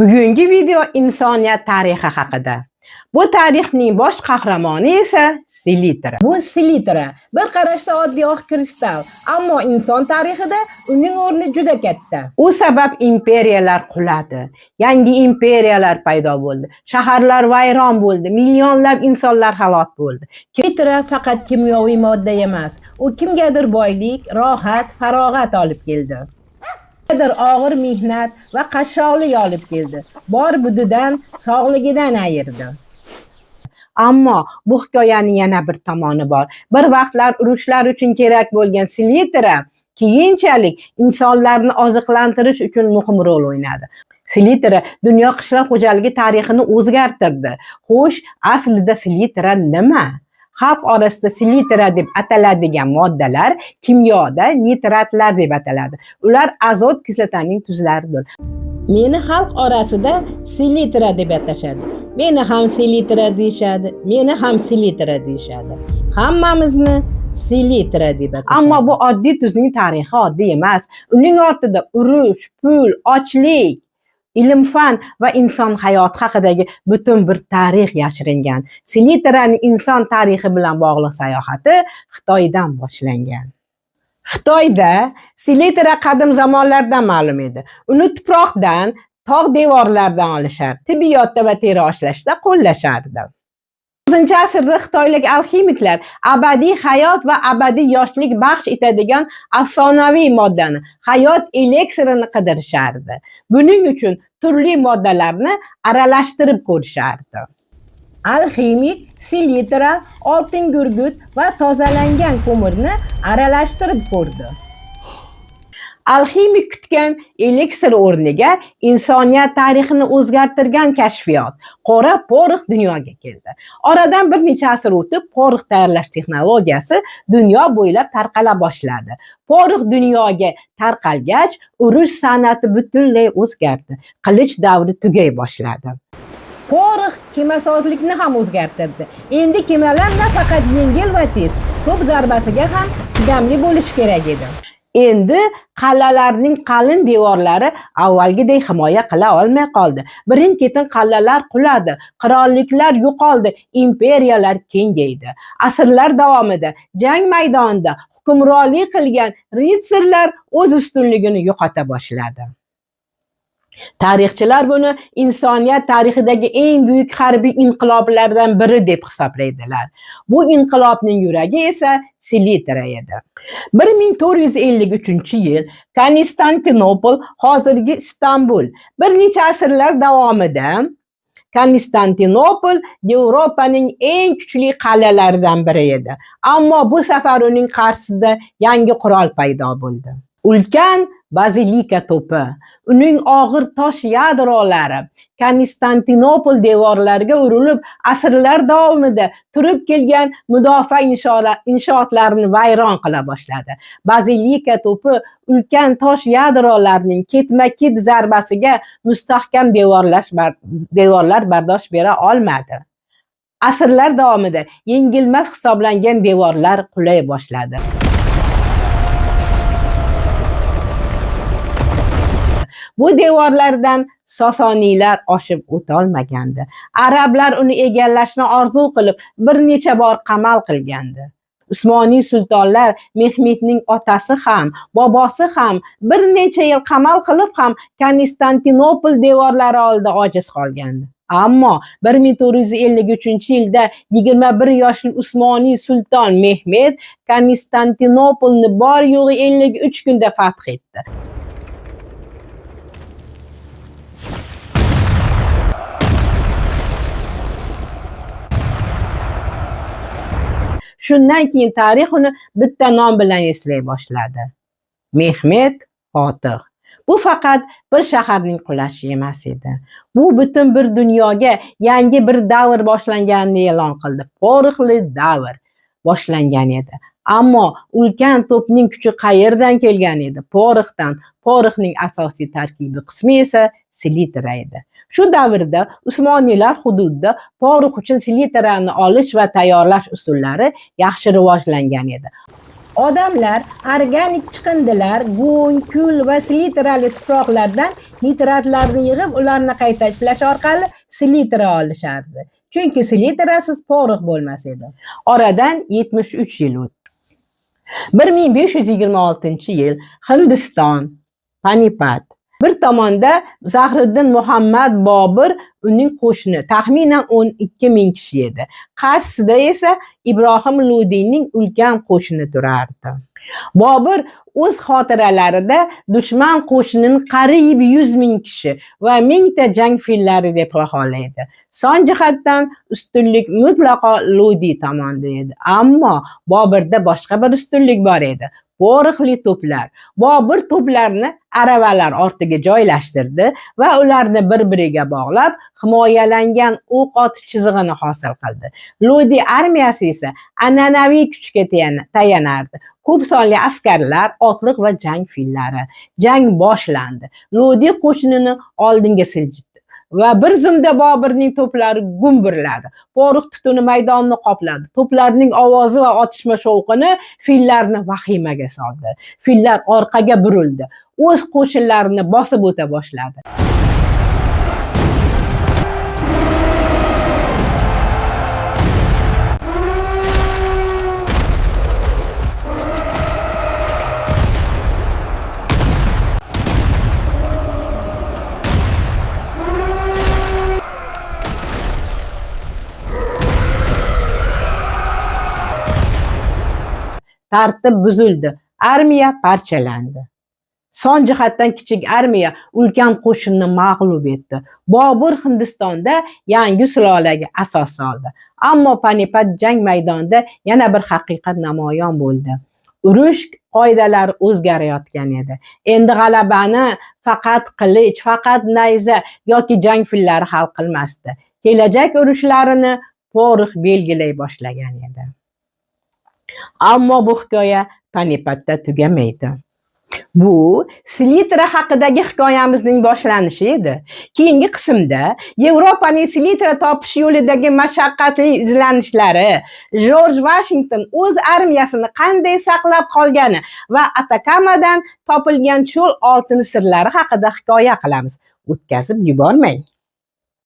Bugungi video insoniyat tarixi haqida. Bu tarixning bosh qahramoni esa selitra. Bu selitra bir qarashda oddiy oq kristal, ammo inson tarixida uning o'rni juda katta. U sabab imperiyalar quladi, yangi imperiyalar paydo bo'ldi, shaharlar vayron bo'ldi, millionlab insonlar halok bo'ldi. Selitra faqat kimyoviy modda emas, u kimgadir boylik, rohat, farog'at olib keldi. Kimgadir og'ir mehnat va qashshoqlik olib keldi. Bor budidan, sog'ligidan ayirdi. Ammo bu hikoyaning yana bir tomoni bor. Bir vaqtlar urushlar uchun kerak bo'lgan selitra keyinchalik insonlarni oziqlantirish uchun muhim rol o'ynadi. Selitra dunyo qishloq xo'jaligi tarixini o'zgartirdi. Xo'sh, aslida selitra nima? Xalq orasida selitra deb ataladigan moddalar kimyoda nitratlar deb ataladi. Ular azot kislotaning tuzlaridir. Meni xalq orasida selitra deb atashadi. Meni ham selitra deyishadi, meni ham selitra deyishadi. Hammamizni selitra deb atashadi. Ammo bu oddiy tuzning tarixi oddiy emas. Uning ortida urush, pul, ochlik, ilm-fan va inson hayoti haqidagi butun bir tarix yashiringan. Selitraning inson tarixi bilan bog'liq sayohati Xitoydan boshlangan. Xitoyda selitra qadim zamonlardan ma'lum edi. Uni tuproqdan, tog' devorlaridan olishar, tibbiyotda va teri oshlashda qo'llashardi. 9-asrda xitoylik alximiklar abadiy hayot va abadiy yoshlik baxsh etadigan afsonaviy moddani, hayot eliksirini qidirishardi. Buning uchun turli moddalarni aralashtirib ko'rishardi. Alximik selitra, oltin gurgut va tozalangan ko'mirni aralashtirib ko'rdi. Alximik kutgan eliksir o'rniga insoniyat tarixini o'zgartirgan kashfiyot qora porox dunyoga keldi. Oradan bir necha asr o'tib, porox tayyorlash texnologiyasi dunyo bo'ylab tarqala boshladi. Porox dunyoga tarqalgach, urush san'ati butunlay o'zgardi. Qilich davri tugay boshladi. Porox kemasozlikni ham o'zgartirdi. Endi kemalar nafaqat yengil va tez, to'p zarbasiga ham chidamli bo'lishi kerak edi. Endi qal'alarning qalin devorlari avvalgidek himoya qila olmay qoldi. Birin-ketin qal'alar quladi, qirolliklar yo'qoldi, imperiyalar kengaydi. Asrlar davomida jang maydonida hukmronlik qilgan ritsarlar o'z ustunligini yo'qota boshladi. Tarixchilar buni insoniyat tarixidagi eng buyuk harbiy inqiloblardan biri deb hisoblaydilar. Bu inqilobning yuragi esa selitra edi. 1453-yil Konstantinopol, hozirgi Istanbul, bir necha asrlar davomida Konstantinopol Yevropaning eng kuchli qal'alaridan biri edi. Ammo bu safar uning qarshisida yangi qurol paydo bo'ldi. Ulkan bazilika to'pi, uning og'ir tosh yadrolari Konstantinopol devorlariga urilib, asrlar davomida turib kelgan mudofaa inshootlarini vayron qila boshladi. Bazilika to'pi ulkan tosh yadrolarining ketma-ket zarbasiga mustahkam devorlar bardosh bera olmadi. Asrlar davomida yengilmas hisoblangan devorlar qulay boshladi. Bu devorlardan Sosoniylar oshib o'tolmagandi. Arablar uni egallashni orzu qilib, bir necha bor qamal qilgandi. Usmoniy sultonlar Mehmetning otasi ham, bobosi ham bir necha yil qamal qilib ham Konstantinopol devorlari oldida ojiz qolgandi. Ammo 1453-yilda 21 yoshli Usmoniy sulton Mehmet Konstantinopolni bor yo'g'i 53 kunda fath etdi. Shundan keyin tarix uni bitta nom bilan eslay boshladi. Mehmet Fotih. Bu faqat bir shaharning qulashi emas edi. Bu butun bir dunyoga yangi bir davr boshlanganini e'lon qildi. Poroxli davr boshlangan edi. Ammo ulkan to'pning kuchi qayerdan kelgan edi? Poroxdan. Poroxning asosiy tarkibi qismi esa selitra edi. Shu davrda Usmoniylar hududida porox uchun selitrani olish va tayyorlash usullari yaxshi rivojlangan edi. Odamlar organik chiqindilar, go'ng, kul va selitrali tuproqlardan nitratlarni yig'ib, ularni qayta ishlash orqali selitra olishardi. Chunki selitrasiz porox bo'lmas edi. Oradan 73 yil o'tdi. 1526-yil Hindiston, Panipat. Bir tomonda Zahriddin Muhammad Bobur, uning qo'shini taxminan 12 ming kishi edi. Qarshisida esa Ibrohim Lodiyning ulkan qo'shini turardi. Bobur o'z xotiralarida dushman qo'shinining qariyb 100 ming kishi va 1000 ta jang fillari deb baholaydi. Son jihatdan ustunlik mutlaqo Lodiy tomonida edi. Ammo Boburda boshqa bir ustunlik bor edi. Poroxli to'plar. Bobur to'plarni aravalar ortiga joylashtirdi va ularni bir-biriga bog'lab, himoyalangan o'q otish chizig'ini hosil qildi. Lodi armiyasi esa an'anaviy kuchga tayanardi. Ko'p sonli askarlar, otliq va jang fillari. Jang boshlandi. Lodi qo'shinini oldinga siljitdi va bir zumda Boburning to'plari gumburladi. Porox tutuni maydonni qopladi. To'plarning ovozi va otishma shovqini fillarni vahimaga soldi. Fillar orqaga burildi. O'z qo'shinlarini bosib o'ta boshladi. Tartib buzildi. Armiya parchalandi. Son jihatdan kichik armiya ulkan qo'shinni mag'lub etdi. Bobur Hindistonda yangi sulolaga asos soldi. Ammo Panipat jang maydonida yana bir haqiqat namoyon bo'ldi. Urush qoidalari o'zgarayotgan edi. Endi g'alabani faqat qilich, faqat nayza yoki jang fillari hal qilmasdi. Kelajak urushlarini porox belgilay boshlagan edi. Ammo bu hikoya Panipatda tugamaydi. Bu selitra haqidagi hikoyamizning boshlanishi edi. Keyingi qismda Yevropaning selitra topish yo'lidagi mashaqqatli izlanishlari, Jorj Washington o'z armiyasini qanday saqlab qolgani va Atakamadan topilgan cho'l oltini sirlari haqida hikoya qilamiz. O'tkazib yubormang.